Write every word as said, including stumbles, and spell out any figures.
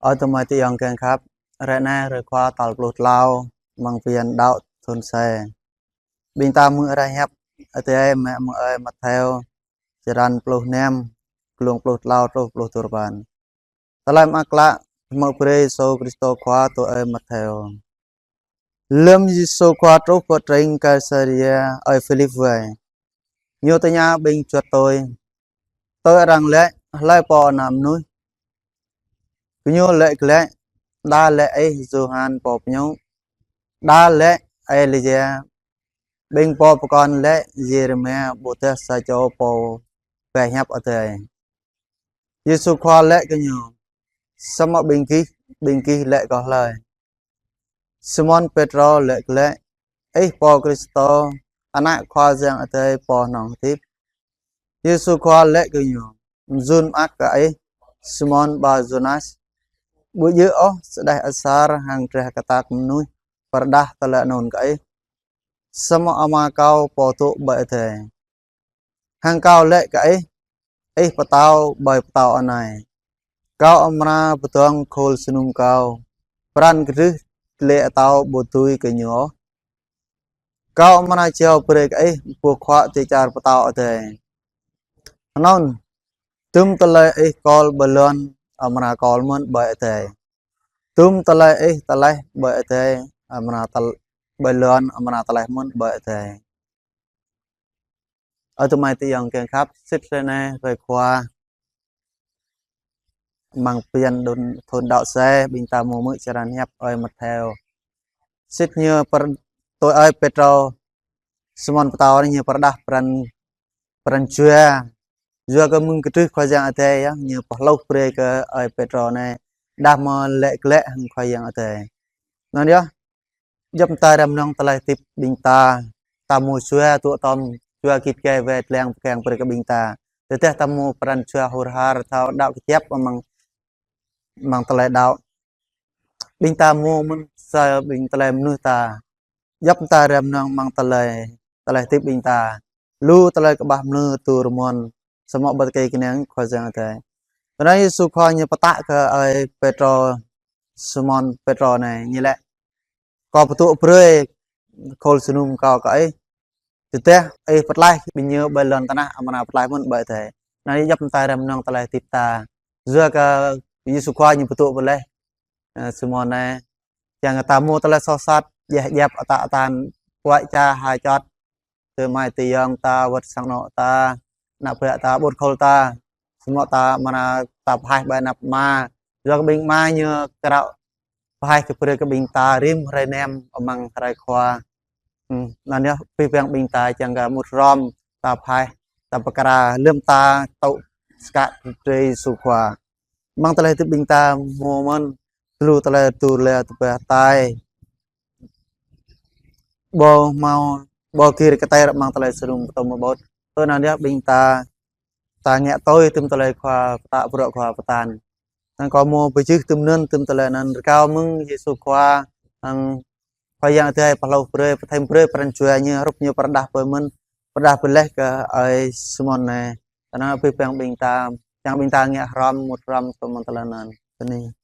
Ơ tơmai tơyŏng kiăng khăp, hrơi anai hrơi Khua tal pluh klâo, amăng bơyan đăo thun se. Ƀing ta hmư̆ hră hiăp Adai mơ̆ng ơi Mattheo, črăn pluh năm, glông pluh klâo truh pluh duapăn. Tơlơi mơak klă mơ̆ng Yêsu Krist Khua tui ơi Mattheo. Lơm Yêsu Khua truh pơ tring Kaisaria ơi Philip wai, Ñu tơña ƀing juăt tui: Tui arăng laĭ, hlơi pô ană mơnuih? Gơñu laĭ glaĭ: Đa laĭ ih Yôhan pô pơñu, đa laĭ Êlia, ƀing pô pơkŏn laĭ Yêrêmia ƀôdah sa čô pô pơhiăp Adai. Yêsu Khua laĭ kơ gơñu: Samơ̆ ƀing gih, ƀing gih laĭ kâo hlơi? Simôn Pêtrô laĭ glaĭ: Ih Pô Krist, Ană Khua Yang Adai pô hnong hơdip. Yêsu Khua laĭ kơ ñu: Mơyŭn mơak kơ ih, Simôn Bar-Yôna, ƀu djơ̆ ôh sa đeh asar hăng drah kơtang mơnuih pơrơđah tơlơi anŭn kơ ih, samơ̆ Ama kâo pô dŏ ƀơi adai. Hăng kâo laĭ kơ ih, ih pơtao ƀơi pơtâo anai: Kâo amra pơdơ̆ng khul jơnum kâo, pran kơdrưh tlĕ atâo ƀu dưi kơ ñu ôh. Kâo amra jao brơi kơ ih boh khuă dêh čar pơtao adai. Anŭn, dŭm tơlơi ih kol ƀơi lŏn amra kol mơ̆n ƀơi adai. Dŭm tơlơi ih tơleh ƀơi adai amra tơl-, ƀơi lŏn amra tơleh mơ̆n ƀơi adai. Ơ tơmai tơyŏng kiăng khăp, sĭt hrơi anai hrơi Khua, amăng bơyan đŭn thun đăo se, ƀing ta hmư̆ mơ̆ng črăn hiăp ơi Mattheo. Sĭt ñu pơr-, tui ơi Pêtrô, Simôn Pêtrô anai ñu pơrơđah pran, pran jua. Jua kơ mơ̆ng kơdrưh Khua Yang Adai yơh, ñu pơhlôh brơi kơ ơi Pêtrô anai đah mơ̆ laĭ glaĭ hăng Khua Yang Adai. Anŭn yơh, djŏp mơta răm nong tơlơi hơdip ƀing ta, ta hmâo jua tŭ tơm, jua git gai wai lăng pơkeng brơi kơ ƀing ta. Tơdah ta hmâo pran jua hur har, thâo đăo kơjăp amăng, amăng tơlơi đăo. Ƀing ta hmâo mơ̆n sa ƀing tơlơi mơnuih ta. Djŏp mơta răm nong amăng tơlơi, tơlơi hơdip ƀing ta. Lu tơlơi kơƀah mlư tŭ rơmon, samơ̆ ƀơi tơkai kơnang Khua Yang Adai. Tơdah Yêsu Khua ñu pơtă kơ ơi Pêtrô, Simôn Pêtrô anai, ñu laĭ: Kâo pơtŭ brơi khul jơnum kâo kơ ih. Tơdah ih pơtlaih ƀing ñu ƀơi lŏn tơnah, amra pơtlaih mơ̆n ƀơi adai. Anai djŏp mơta răm nong tơlơi hơdip ta. Jua kơ Yêsu Khua ñu pơtŭ brơi, ơ, Simôn anai. Kiăng kơ ta hmâo tơlơi soh sat, djeh djăp ata atan, kuai ča hai čot. Tơmai tơyŏng ta, wơ̆t sang anŏ ta, ană ƀă ta, ƀut khul ta. Samơ̆ ta amra ta pơhaih ƀơi anăp Ama. Jua kơ ƀing Ama ñu krao pơhaih kơ brơi kơ ƀing ta rĭm hrơi năm amăng hrơi Khua. Hmm, anŭn yơh, pih păng ƀing ta kiăng kơ mŭt hrŏm, ta pơhaih, ta pơkra, lơm ta tŭ skă drơi Yêsu Khua. Amăng tơlơi hơdip ƀing ta hmâo mơ̆n, tơlu tơlơi tŭ lĕ tơpă tai. Ƀu hmâo, ƀu gir kơtai ră amăng tơlơi sơnum pơtŭm mơƀut. Tui anŭn yơh ƀing ta, ta ngă tui tŭm tơlơi Khua pơtă, bruă Khua pơtă. Năng kâo hmâo pơjưh tŭm anŭn, tŭm tơlơi anŭn rơkâo mơ̆ng Yêsu Khua, hăng Khua Yang Adai pơhlôh brơi, pơthim brơi pran jua ñu, hrup ñu pơrơđah brơi mơ̆n, pơrơđah brơi laih kơ ơi Simôn anai. Tơnah pih păng ƀing ta, kiăng ƀing ta ngă hrŏm, mŭt hrŏm, tŭm amăng tơlơi anŭn. Tơni.